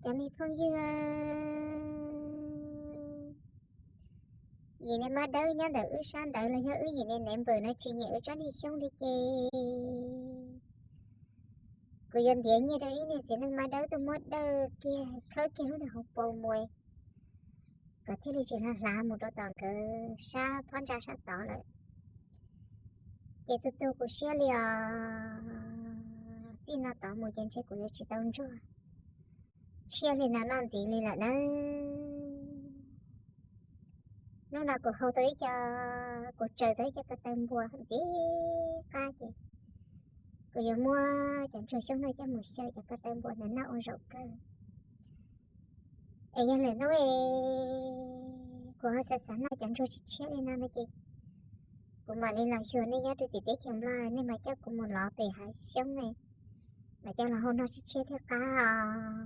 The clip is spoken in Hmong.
Cov me phooj ywg, yim niag mab dawb nyob ntawm wb sab ntawd los yog wb yim niag neighbor no tsis nyiam wb tsob niag xyoob li ces kuv yuav ntiav nyiaj rau ib niag txiv neej mab dawb tuaj muab dawj kiag khawb kiag lub niag hauv paus mus, kom thiaj li tsis hlav mus rau tom nkawd sab phab ntsa sab tod lawm. Ces tu tu kuv siab li os, txij no tod mus ces ntshe kuv yuav tsis tau ntsuag tshiab li no noj ntxiv li lawm nawb. Hnub no kuv hau tau ib co, kuv tsaws tau ib co ko taw npua ntxim qab ces kuv yuav muab cov ntsuag xyoob no coj mus xyaw cov ko taw npua ntawd noj ua zaum kawg. Es yog lwm hnub kuv ho xav xav noj cov ntsuag tshiab tshiab li no no ces kuv mam li los xyuas nej nyob rau tim teb chaws Nplog, nej mam coj kuv mus lov pem hav xyoob ne, mam coj los hau noj tshiab tshiab thiaj qab os.